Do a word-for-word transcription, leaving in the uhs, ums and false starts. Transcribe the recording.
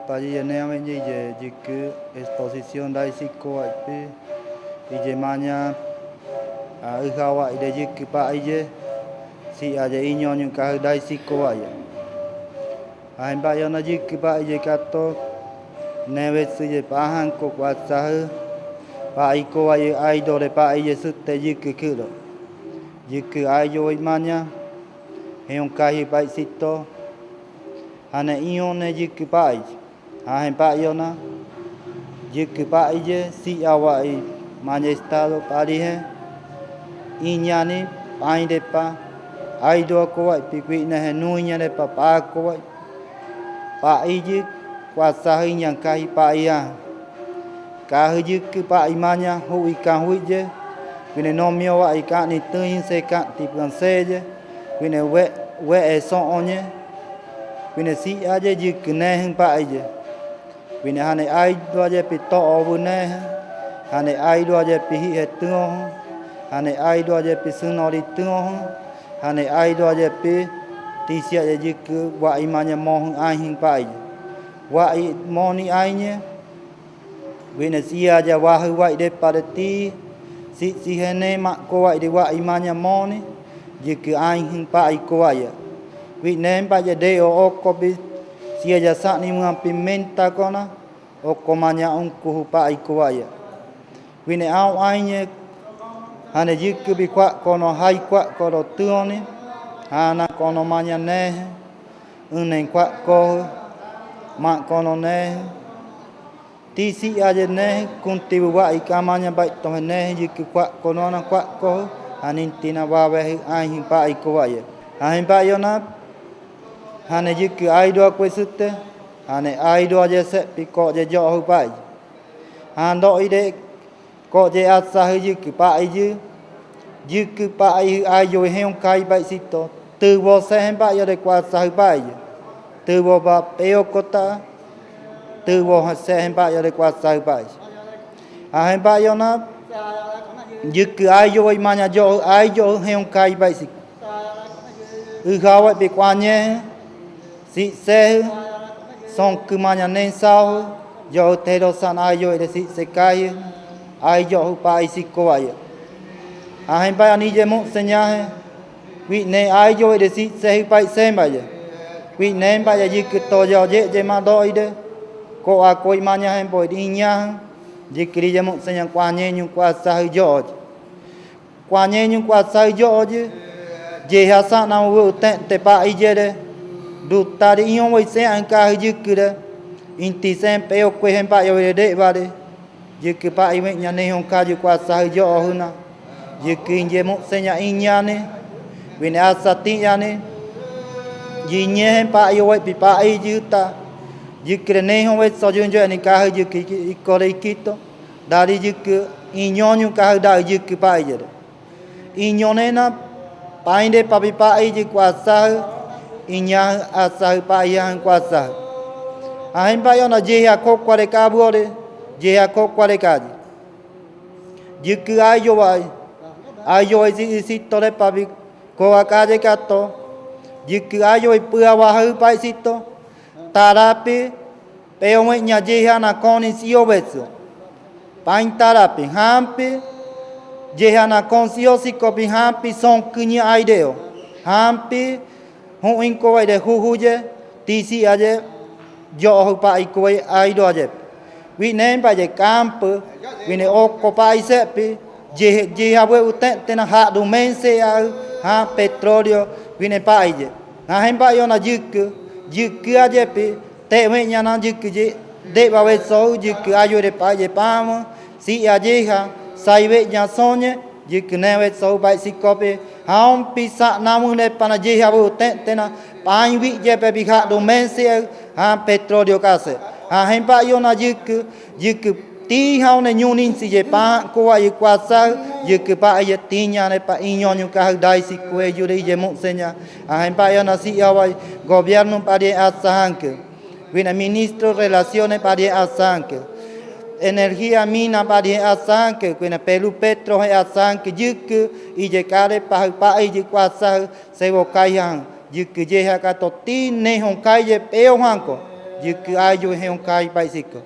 Payi ye neaweñe iye yükü exposición daisiko waipi iye maña. Üha wai de yükü paiye si aye iñoñu kahu daisiko waiye. Ahempa'i ona yükü paiye kato newesü ye pahanko kwasahü paiko waiye aidore paiye süte yükü kürö. Yükü aiyo wai maña heon kahi paisito. Hane ione yükü paiye. Ahempa'i ona yükü paiye si awai maña estado parihe iñani pairepa aidoako waipi kuinehe nuiñarepa paako wai paiye kwasahü iñan kahi paiaha. Kahu yükü pai maña huika huiye kuine nomio wai kani tüinse kati püan seye kuine we'e so'oñe kuine si aye yükü nehü paiye. Kuine hane aidoayepi to'o wünehü, hane aidoayepi hihe tüohü, hane aidoayepi sünoritüohü, hane aidoayepi tisiaye yükü wai maña mohü aihü paiye. Wai moni aiñe kuine si aye wahü wai de pare ti sisihe ne mako wai de wai maña moni yükü aihü paiko waiye. Kuinempa'i ye deo okopi si aye sa'ni müampi menta kona oko maña unkuhü paiko waiye. Kuine aun aiñe hane yüküpi kua'kono hai kua'kono tüoni hana kono maña nehü ünen kua'kohü ma'kono nehü tisi aye nehü kuntiwü wai ka maña baitohe nehü yükü kua'kono ana kua'kohü hanintina wawehü aihü paiko waiye. Ahempa'i ona hane yükü aidoako wai süte hane aidoaye se'pi ko'ye yo'ohü paiye. Hando'i de ko'ye asahü yükü paiye. Yükü paihü aiyo wai heon kahi paisito tüwo sehempa'i ore kwasahü paiye. Tüwo ba peokota tüwo sehempa'i ore kwasahü paiye. Ahempa'i ona yükü aiyo wai maña yo'ohü aiyohü heon kahi paisiko. Üha waipi kuañehü si'sehü sonkü maña nensaohü yo'ohü tero sa'na aiyo wai de si'se kaihü aiyohü paisiko waiye. Ahempa'i ona iye mu'señahe kuine aiyo wai de si'sehü paisempaiye. Kuinempa'i ye yükü toya oye'ye mado'i de ko'ako wai maña hempo wai de iñahü yükü riye mu'seña kuañeñu kwasahü yo'oye. Kuañeñu kwasahü yo'oye yeha sa'na wü'ü te'nte paiyere dutari ion wai se'ahü kahu yüküre inti se'en peokue hempa'i ore de'ware. Yükü pai we'ña nehoun kayu kwasahü yo'ohü na yükü iye mu'seña iñani kuine asa ti'ani. Yiñehe pa'i owaipi pa'i yüta yüküre nehoun wetso yun yo'eni kahu yükü ikore ikito dari yükü iñoñu kahu da'ü yükü paiyere. Iñonena painrepapi pa'i yükü kwasahü iñahü asahü pa'i ahü kwasahü. Ahempa'i ona yeha kokuare kabüore yeha kokuare kaye yükü aiyo wai aiyo wai sitorepapi kowa kaye kato yükü aiyo wai püa wahü pa'i sito. Tarapi peo we'ña yeha nakoni sio wetso pain tarapi hampi yeha nakon sio sikopi hampi sonküñi aireo hampi hu'inko wai de huhuye tisi aye yo'ohü pa'i kuwai aidoayepi. Kuinempa'i ye kampü kuine oko pa'i se'pi yeha wü'ü te'ntena ha'rumense a'ü ha petroleo kuine pa'iye. Ahempa'i ona yükü yükü ayepi te we'ña na yükü ye de'wa wetsohü yükü aiyo wai de pa'i ye pamü si'a yeha sai we'ña soñe yükü ne wetsohü pa'i sikopi hampi sa'namünepa na yeha wü'ü te'ntena pain wi'yepepi ha'rumense a'ü ha petroleo kase. Ahempa'i ona yükü yükü tiha one ñuninsi ye pa'anku wa'ayi kwasahü yükü pa'i ye tiñanepa iñoñu kahu daisi kueyure iye mu'seña. Ahempa'i ona si'a wai gobierno parihe asahankü kuine ministro relaciones parihe asahankü energía mina parihe asahankü kuine peru petrohe asahankü yükü iye karepahü pa'i yükü kwasahü sewo kaihahü yükü yeha kato ti nehoun kaiye peohanko Yükü ayu heon kayi bayi siko.